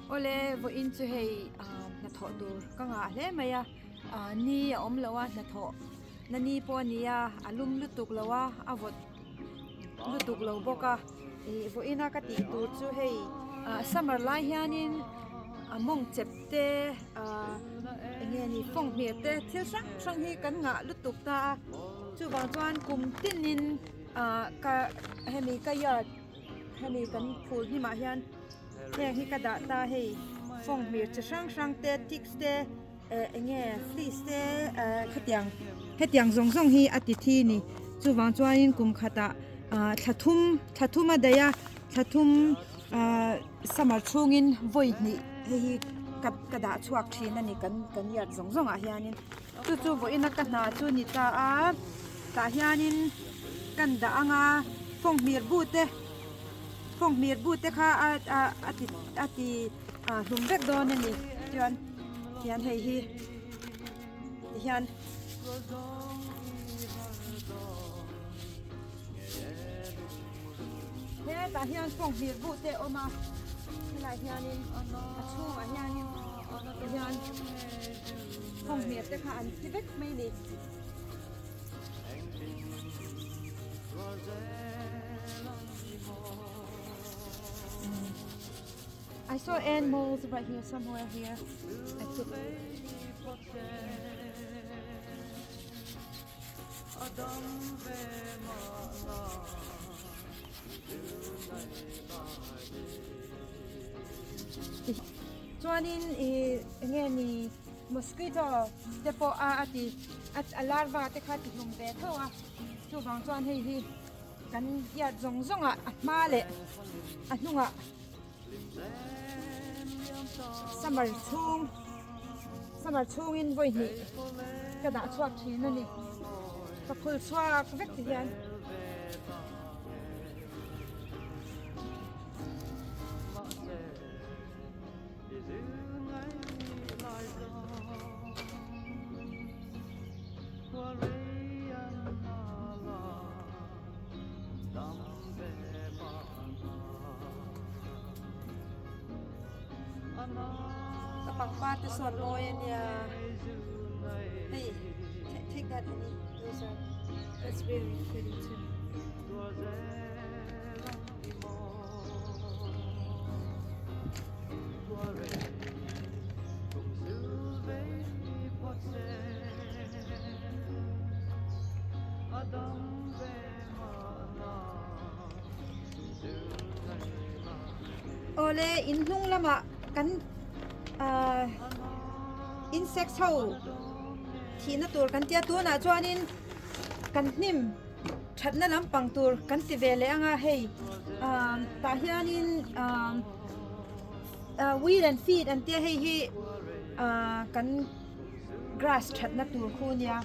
Awle vawiin chu hei ah hnathawh tur ka ngah hle mai a ah ni a awm lo a hnathawh na ni pawh a ni a a lum lutuk lo a a vawt lutuk lo bawk a ih vawiin a ka tih tur chu hei ah summer lai hianin a mawng chep te ah eng nge ni fanghmir te thil hrang hrang hi kan ngah lutuk ta a chuvang chuan kum tinin ah ka hemi ka yard hemi kan phul hnimah hian heng hi ka dah ta hei fanghmir chi hrang hrang te ticks te eh eng nge fleas te eh khatiang hetiang zawng zawng hi a ti thi a ni chuvang chuanin kum khatah ah thla thum thla thum a daih a thla thum ah summer chhungin vawi hnih hei hi ka ka dah chhuak thin a ni kan kan yard zawng zawng ah hianin chu chu vawiina ka hna chu ni ta a tah hianin kan dah ang a fanghmir bu te fanghmir bu te kha a a a ti a ti ah hlum vek dawn a ni chuan hian hei hi tihian hetah hian fanghmir bu te a awm a helaiah hianin a chhungah hianin tihian fanghmir te kha an thi vek mai a ni. I saw animals right here somewhere here. I took Chuanin ih enge ni mosquito te pawh a a ti a larva te kha ti hlum ve tho a chuvang chuan hei hi kan yard zawng zawng ah a hma leh a hnungah Summer chhung summer chhungin vawi hnih ka dah chhuak thin a ni ka phul chhuak vek ti hian. Ka pangpar te sawn mawi a nia hei take that honey those are that's very pretty too. Awle in hnung lamah kan ahh insects ho thihna tur kan tia tunah chuanin kan hnim thatna lampang tur kan ti ve leh ang a hei ahh tah hianin ahh ah wheel and feed an tia hei hi ahh kan grass thatna tur khu a nia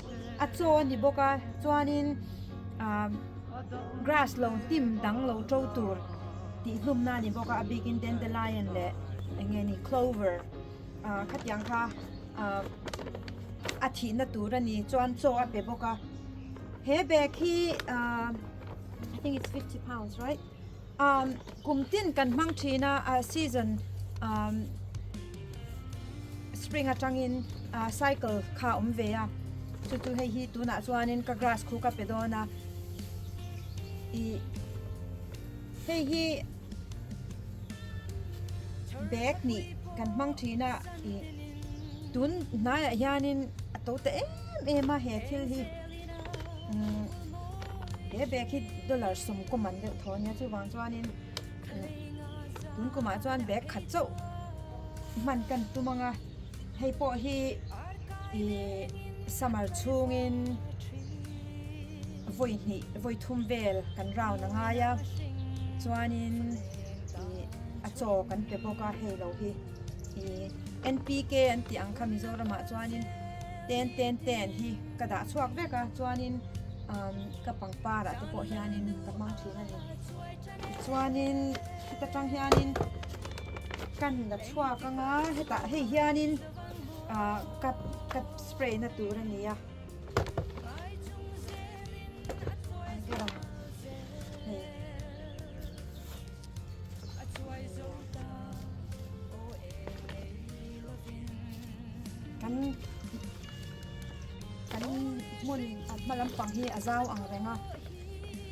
a chaw a ni bawk a chuanin ahh grass lo hnim dang lo to tur tih hlumna a ni bawk a a bikin dandelion leh eng nge ni clover ah khatiang kha ah a thihna tur a ni chuan chaw a pe bawk a he bag hi ah I think it's 50 pounds right um kum tin kan hmang thin a ah season um spring atangin ah cycle kha a awm ve a chu chu hei hi tunah chuanin ka grass khu ka pe dawn a ih hei hi bag nih kan hmang thin a ih tun hnaiah hianin a to ta em em a he thil hi umm he bag hi dollar sawmkawm an deuh tho a nia chuvang chuanin tun kumah chuan bag khat chauh hman kan tum ang a hei pawh hi ihh summer chhungin vawi hnih vawi thum vel kan round a ngai a chuanin ih a chaw kan pe bawk a hei lo hi ih N_P_K an tih ang kha Mizoramah chuanin ten ten ten hi ka dah chhuak vek a chuanin umm ka pangpar ah te pawh hianin ka hmang thin a ni tichuanin heta tang hianin kan la chhuak ang a hetah hei hianin ah ka ka spray na tur a ni a. Kan kan hmun a hma lampang hi a zau ang reng a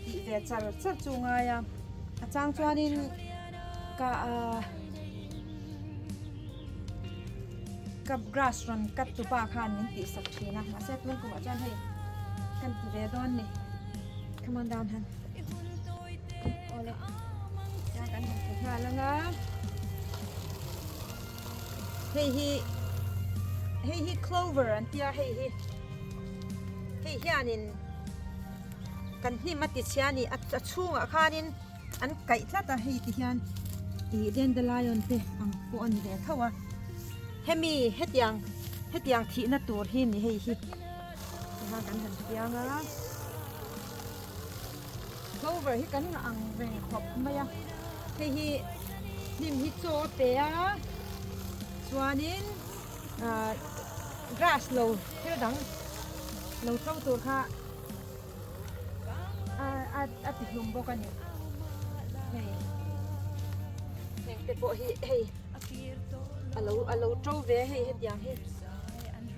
tih ve char char chu ngai a a chang chuanin ka ah ka grass rawn cut tu pa khan min tih sak thin a mahse tun kumah chuan hei kan ti ve dawn ni come on down han awle kan han ti nghal ang a. Hei hi hei hi clover an tia hei hi hei hianin kan hnim a ti chhia a ni a chhungah khanin an kaih tlat a hei ti hian ih dandelion te ang pawh a ni ve tho a hemi hetiang hetiang thihna tur hi ni hei hi tihian kan han piang a clover hi kan ang reng khawp mai a hei hi hnim hi chaw a pe a chuanin ah grass lo thil dang lo to tur kha a a a ti hlum bawk a ni hei heng te pawh hi hei a lo a lo to ve a hei hetiang hi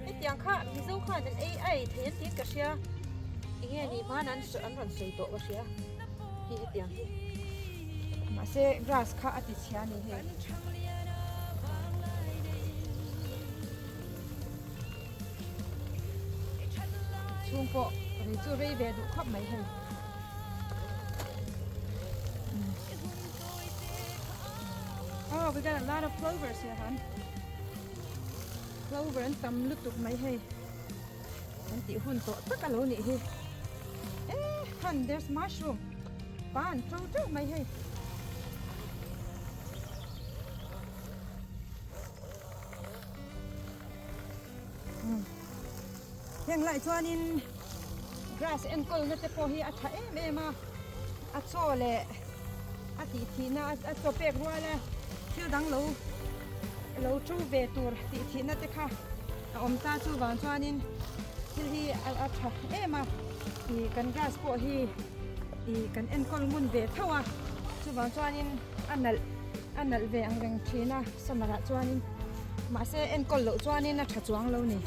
hetiang kha mizo khan an ei a ei thei an tiin ka hria enge ni hman an an rawn sawi tawh ka hria hi hetiang hi mahse grass kha a ti chhia a ni hei. Chhung pawh rei chu rei ve duh khawp mai hei. Oh, we got a lot of clovers here, hon. Clover an tam lutuk mai hei. Kan tih hun tawh tak a lo nih hi. Eh, hon, there's mushroom. Pan to teuh mai hei. Heng lai chuanin grass enkawlna te pawh hi a tha em em a, a chaw leh a tih thihna a chaw pek rual a thil dang lo lo to ve tur tih thihna te kha a awm ta chuvang chuanin thil hi a tha em a ih kan grass pawh hi ih kan enkawl ngun ve tho a chuvang chuanin a nalh a nalh ve ang reng thin a summer ah chuanin mahse enkawl loh chuanin a tha chuang lo ni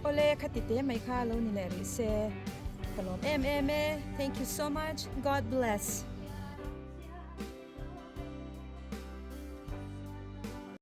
awle khati te mai kha lo ni leh rih se ka lawm em em e thank you so much God bless.